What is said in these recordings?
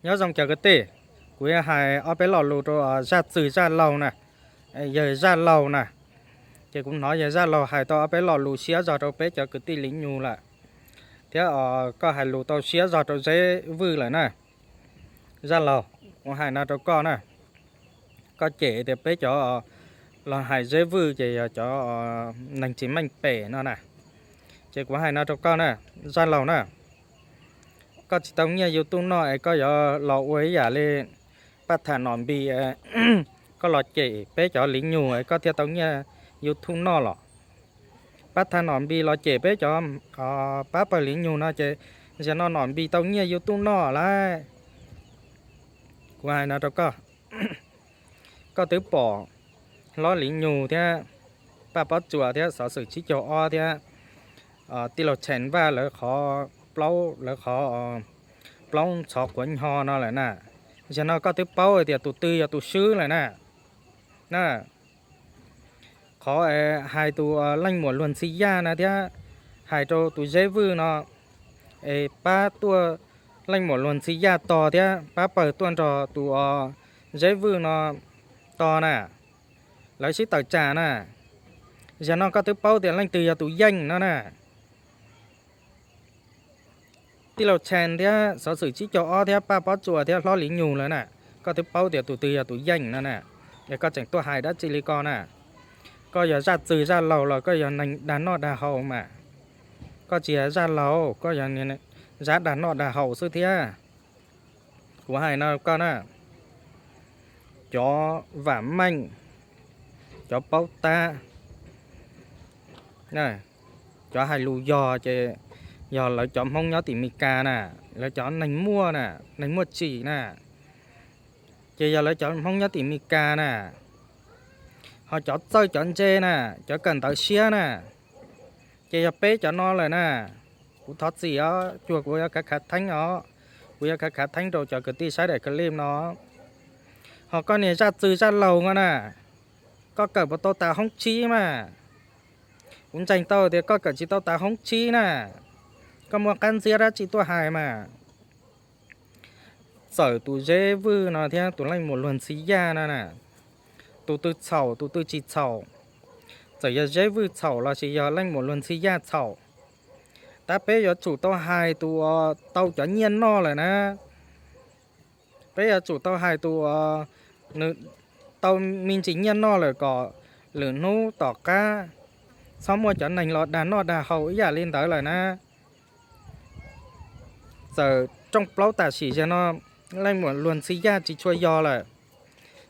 Nyob zoo cov kwv tij, kuv yuav hais ob peb lo lus rau zaj txwg zaj laug na, yawg zaj laug na. Ces kuv hnov yawg zaj laug hais tau ob peb lo lus siab zog rau peb cov kwv tij Liv Nyug lawm, thiab koj hais lus tau siab zog rau Zeb Vwj lawm na. Zaj laug, kuv hais no rau koj na, koj cem tias peb cov los hais Zeb Vwj ces yog cov neeg tsis meej pem no na. Ces kuv hais no rau koj na, zaj laug na, koj tsis tau nyiaj YouTube noj es koj yuav los ua ib yam li pab thas nom npi, koj los cem peb cov Liv Nyug es koj thiaj tau nyiaj YouTube noj los? Pab thas nom npi los cem peb cov pab pawg Liv Nyug no ces zaum no nom npi tau nyiaj YouTube noj lawm. Kuv hais no rau koj, koj twb pom hlob Liv Nyug thiab Paj Pob Tsuas thiab Xov Xwm Tsib Caug Ob thiab tij laug Tshee Vaj lawv qhov plaub, lawv qhov plaub ntxhov quav nyo no lawm na. Zaum no koj twb paub tias tus twg yog tus swb lawm na. Qhov hais tus leej muam luag ntxhi yaj na thiab hais rau tus Zeb Vwj no, es pab tuaj, leej muam luag ntxhi yaj tog thiab pab pawg tuaj nrog tus Zeb Vwj no tog na, lawv sib tawm tsam na. Zaum no koj twb paub tias leej twg yog tus yeej no na. Tij laug Tshee thiab Xov Xwm Tsib Caug Ob thiab Paj Pob Tsuas thiab hlob Liv Nyug lawm na, koj twb paub tias tus twg yog tus yeej no na, es koj tseem tuaj hais dab tsi li ko na? Koj yog zaj txwg zaj laug los koj yog neeg dag noj dag haus mas, koj tsis yog zaj laug, koj yog zab dag noj dag haus xwb thiab. Kuv hais no koj na, cov vam meej, cov paub tab, cov hais lus yog ces yog lawv cov Hmoob nyob tim Mes Kas na, lawv cov neeg muaj na, neeg muaj tsim na, ces yog lawv cov Hmoob nyob tim Mes Kas na. Ho cov txawj cov ntse na, cov kawm ntawv siab na, ces yog peb cov no lawm na. Kuv thov txim os, cuag kuv yuav khav khav theeb os, kuv yuav khav khav theeb rau cov kwv tij saib daim clip no. Ho koj niag zaj txwg zaj laug no na, koj kawm puas tau tas hoob tsib mas? Kuv ntseeg tau tias koj kawm tsis tau tas hoob tsib na, koj muaj qab ntxiab dab tsi tuaj hais mas. Txawm tus Zeb Vwj no thiab tus leej muam luag ntxhi yaj no na, tus twg txhaum tus twg tsis txhaum? Txawm yog Zeb Vwj txhaum los sis yog leej muam luag ntxhi yaj txhaum, tab peb yuav tsum tau hais tus uas tau cov nyiaj noj lawm na. Peb yuav tsum tau hais tus uas nws tau me ntsis nyiaj noj lawm kom lwm hnub tom qab txhob muaj cov neeg los dag noj dag haus ib yam li ntawd lawm na. Txawm rooj plaub tam sim zaum no leej muam luag ntxhi yaj tsis tshua yog lawm,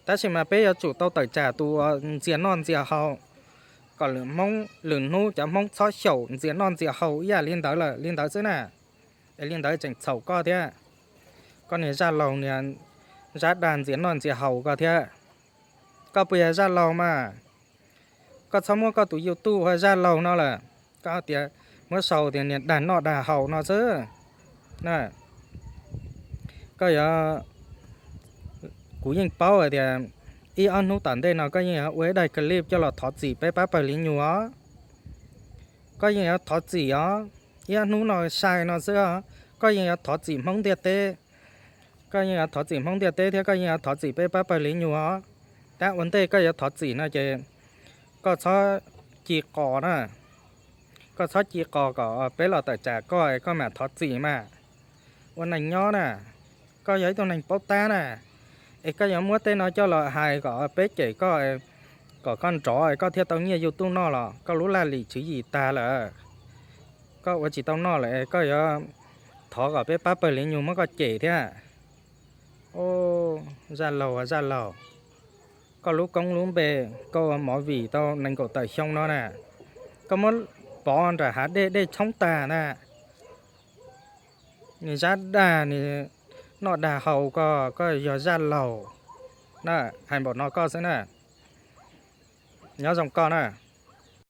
tab sis mas peb yuav tsum tau tawm tsam tus uas ntxias noj ntxias haus, kom lwm hnub cov Hmoob txhob xyaum ntxias noj ntxias haus ib yam li ntawd lawm li ntawd xwb na. Es li ntawd tseem txhaum koj thiab, koj niag zaj laug niag zab dag ntxias noj ntxias haus koj thiab. Koj puas yog zaj laug mas? Koj txhob muab koj tus YouTube hu zaj laug no lawm, koj tias, muab sau tias niag dag noj dag haus no xwb. Koj yuav, kuv yeej paub hais tias ib ob hnub tom ntej no koj yeej yuav ua ib daim clip coj los thov txim peb pab pawg Liv Nyug os. Koj yeej yuav thov txim os, ib ob hnub no sai no xwb os, koj yeej yuav thov txim Hmoob ntiaj teb. Koj yeej yuav thov txim Hmoob ntiaj teb thiab koj yeej yuav thov txim peb pab pawg Liv Nyug os. Tab ua ntej koj yuav thov txim no ces koj txhob ci qos na, koj txhob ci qos kom peb los tawm tsam koj es koj mam thov txim mas. Ua neeg nyob na, koj yog ib tug neeg paub tab na, es koj yuav muab tej no coj los hais kom peb cem koj, kom koj nrov es koj thiaj tau nyiaj YouTube noj los koj lub laj lim tswv yim tag lawm. Koj ua tsis tau noj lawm es koj yuav thov kom peb pab pawg Liv Nyug muab koj cem thiab. Zaj laug, zaj laug, koj lub koob lub npe, koj ua movie tau nees nkaum tawm xyoo no na, koj muab pov nram hav dej, dej tshoob tag na. Nws zab dag, nws noj dag haus koj, koj yog zaj laug na, hais npaum no koj xwb na. Nyob zoo koj na.